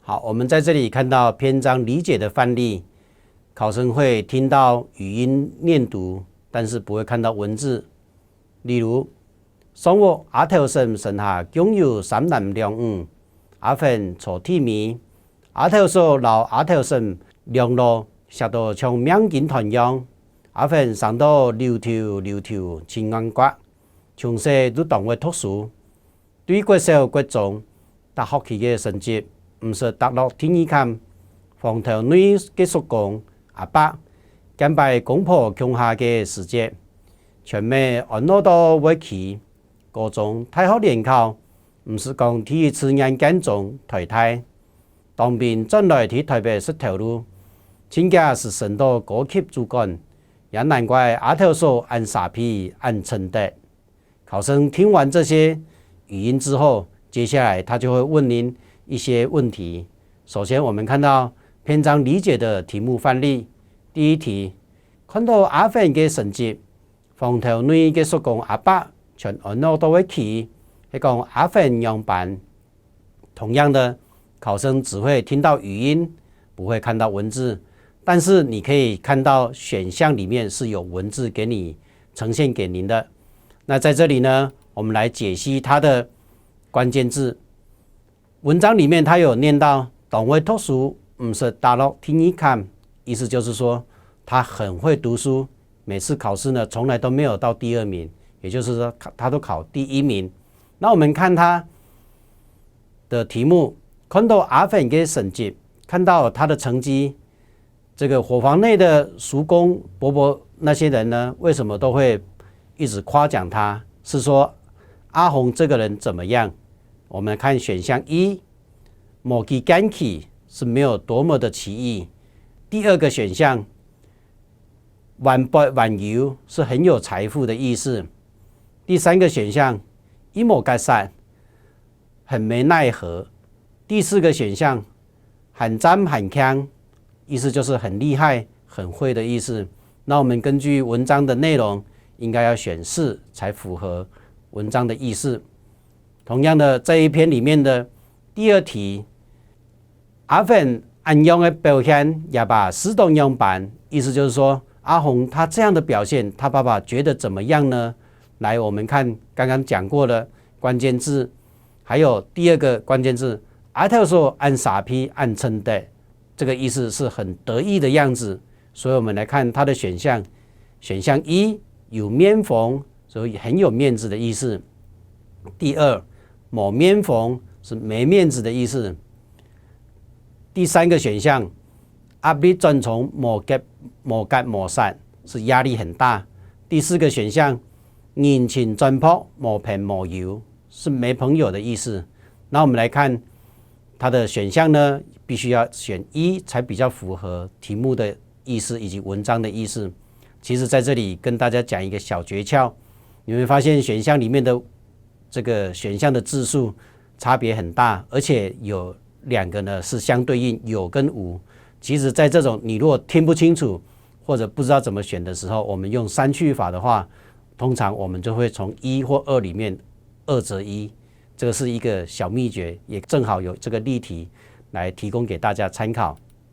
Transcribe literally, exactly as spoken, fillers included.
好，我们在这里看到篇章理解的范例，考生会听到语音念读，但是不会看到文字。例如，上屋阿頭嬸身下共有三男兩女，阿芬坐第尾，阿頭嫂摎阿頭嬸兩老惜到像命根團樣，阿芬生到溜頭溜頭，盡戇角，從細就當會讀書。 對國小、國中、逐學期个成績，毋識踏落第二坎，房頭內个叔公、阿伯，兼擺公婆共下个時節，全尾安樂到會去。高中、大學聯考，毋識講第一次念建中、台大，當兵轉來去台北食頭路，親家係升到高級主管，也難怪阿頭嫂恁沙鼻、恁稱得。 考生聽完這些語音之後，接下來他就會問您一些問題。首先，我們看到篇章理解的題目範例。第一題，看到阿芬个成績，房頭內个叔公阿伯全安樂到會去，係講阿芬仰般？ 同樣的，考生只會聽到語音，不會看到文字，但是你可以看到選項裡面是有文字給你呈現給您的。那在這裡呢，我們來解析它的關鍵字。文章裡面它有念到，當會讀書，毋識踏落第二坎，意思就是說他很會讀書，每次考試呢從來都沒有到第二名，也就是說他都考第一名。那我們看他 的題目，看到阿芬个成績，看到他的成績，這個伙房內的叔公、伯伯那些人呢，為什麼都會一直誇獎他？是說阿紅這個人怎麼樣？我們看選項一，無幾驚奇，是沒有多麼的奇異。第二個選項， 萬發萬有是很有財富的意思。第三個選項，一無結煞，很沒奈何。第四個選項，還讚還慶，意思就是很厲害、很會的意思。那我們根據文章的內容，應該要選四才符合文章的意思。同樣的，這一篇裡面的第二題， 阿芬恁樣个表現，厥爸試著仰般？意思就是說，阿紅他這樣的表現，他爸爸覺得怎麼樣呢？來，我們看剛剛講過的關鍵字，還有第二個關鍵字，阿頭嫂恁沙鼻、恁稱得，這個意思是很得意的樣子。所以我們來看它的選項，選項一，有面風，所以很有面子的意思。第二，無面風是沒面子的意思。第三個選項，壓力重重，無結，無結無煞，是壓力很大。第四個選項，人情轉薄，無朋無友，是沒朋友的意思。那我們來看它的選項呢，必須要選一才比較符合題目的意思以及文章的意思。其實在這裡跟大家講一個小訣竅，你會發現選項裡面的這個選項的字數差別很大，而且有兩個呢是相對應，有跟無。其實在這種你如果聽不清楚或者不知道怎麼選的時候，我們用刪去法的話，通常我們就會從一或二裡面二擇一。這個是一個小祕訣，也正好有這個例題來提供給大家參考。